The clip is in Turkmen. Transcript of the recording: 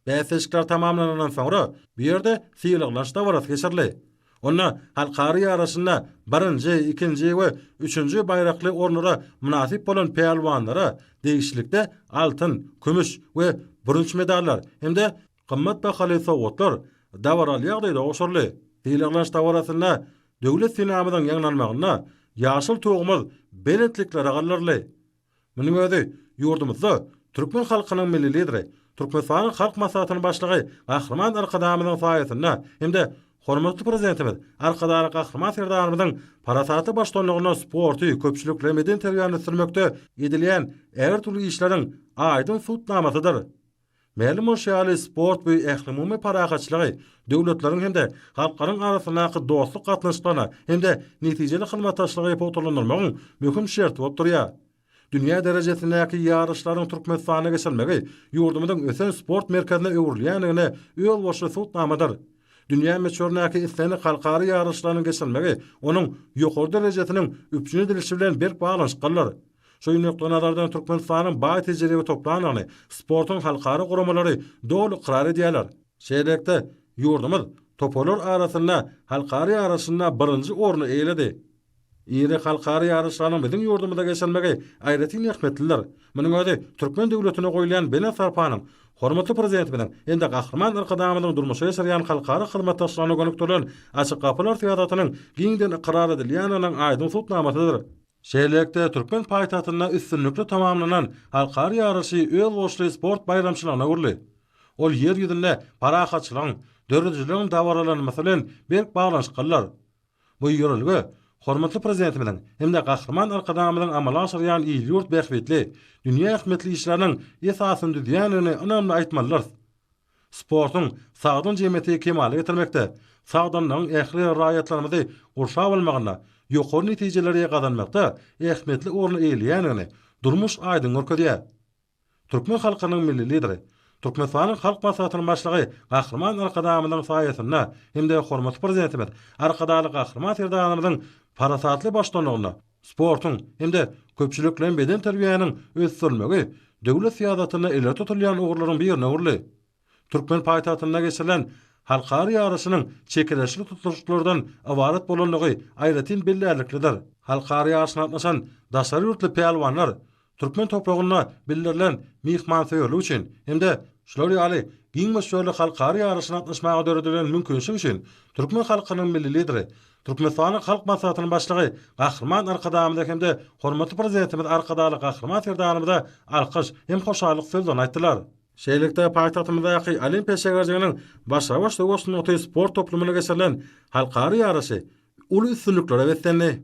Bäsleşikler tamamlanandan soňra, bu ýerde sylaglanyş dabarasy geçirildi. Onda halkara ýaryşynda birinji, ikinji we üçünji baýrakly orunlara mynasyp bolan pälwanlara degişlilikde altyn, kümüş we bürünç medallar hem-de gymmat bahaly sowgatlar dabaraly ýagdaýda gowşuryldy. Sylaglanyş dabarasynda Döwlet senamyzyň ýaňlanmagynda ýaşyl Tugumyz belentliklere galdyryldy. Munuň özi ýurdumyzda türkmen halkynyň Milli Lideri, Türkmenistanyň Halk Maslahatynyň Başlygy Gahryman Arkadagymyzyň saýasynda hem-de hormatly Prezidentimiz Arkadagly Gahryman Serdarymyzyň parasatly baştutanlygynda sporty, köpçülikleýin bedenterbiýäni ösdürmekde edilýän ägirt uly işleriň aýdyň subutnamasydyr. Mälim bolşy ýaly, sport bu ählumumy parahatçylygy, döwletleriň hem-de halklaryň arasyndaky dostluk gatnaşyklaryny hem-de netijeli hyzmatdaşlygy pugtalandyrmagyň möhüm şerti bolup durýar. Dünýä derejesindäki ýaryşlaryň Türkmenistanda geçirilmegi ýurdumyzyň ösen sport merkezine öwrülýändigine özboluşly subutnamadyr. Dünýä möçberindäki islendik halkara ýaryşlarynyň geçirilmegi onuň ýokary derejesiniň üpjün edilişi bilen berk baglanyşyklydyr. Şu nukdaýnazardan Türkmenistanyň baý tejribe toplandygyny sportuň halkara guramalary doly ykrar edýärler. Şeýlelikde, ýurdumyz toparlar arasynda halkara ýaryşynda birinji orny eýeledi. Iri halkara ýaryşlarynyň biziň ýurdumyzda geçirilmegi aýratyn ähmiýetlidir. Munuň özi türkmen döwletine goýulýan belent sarpanyň, hormatly Prezidentimiziň hem-de Gahryman Arkadagymyzyň durmuşa geçirýän halkara hyzmatdaşlygyna gönükdirilen Açyk gapylar syýasatynyň giňden ykrar edilýändiginiň aýdyň subutnamasydyr. Şeýlelikde, türkmen paýtagtynda üstünlikli tamamlanan halkara ýaryşy özboluşly sport baýramçylygyna öwrüldi. Ol Ýer ýüzünde parahatçylygyň, döredijiligiň dabaralanmasy bilen berk baglanyşyklydyr. Bu ýörelge hormatly Prezidentimiziň hem-de Gahryman Arkadagymyzyň amala aşyrýan il-ýurt bähbitli, dünýä ähmiýetli işleriniň esasyny düzýändigini ynamly aýtmalydyrys. Sportuň sagdyn jemgyýeti kemala getirmekde, sagdynlygyň ähli raýatlarymyzy gurşap almagynda, ýokary netijeleri gazanmakda ähmiýetli orny eýeleýändigini durmuş aýdyň görkezýär. Türkmen halkynyň Milli Lideri, Türkmenistanyň Halk Maslahatynyň Başlygy Gahryman Arkadagymyzyň saýasynda hem-de hormatly Prezidentimiz Arkadagly Gahryman Serdarymyzyň parasatly baştutanlygynda sportuň hem-de köpçülikleýin bedenterbiýäniň ösdürilmegi döwlet syýasatynda ileri tutulýan ugurlaryň birine öwrüldi. Türkmen paýtagtynda geçirilen halkara ýaryşynyň çekeleşikli tutluşyklardan ybarat bolandygy aýratyn bellärliklidir. Halkara ýaryşyna gatnaşan daşary ýurtly pälwanlar türkmen topragynda bildirilen myhmansöýerlik üçin hem-de şular ýaly giň möçberli halkara ýaryşyna gatnaşmaga döredilen mümkinçilik üçin türkmen halkynyň Milli Lideri, Türkmenistanyň Halk Maslahatynyň Başlygy Gahryman Arkadagymyza hem-de hormatly Prezidentimiz Arkadagly Gahryman Serdarymyza alkyş hem hoşallyk sözlerini aýtdylar. Şeýlelikde, paýtagtymyzdaky Olimpiýa şäherjiginiň Başa-baş söweş sungaty sport toplumynda geçirilen halkara ýaryşy uly üstünliklere beslendi.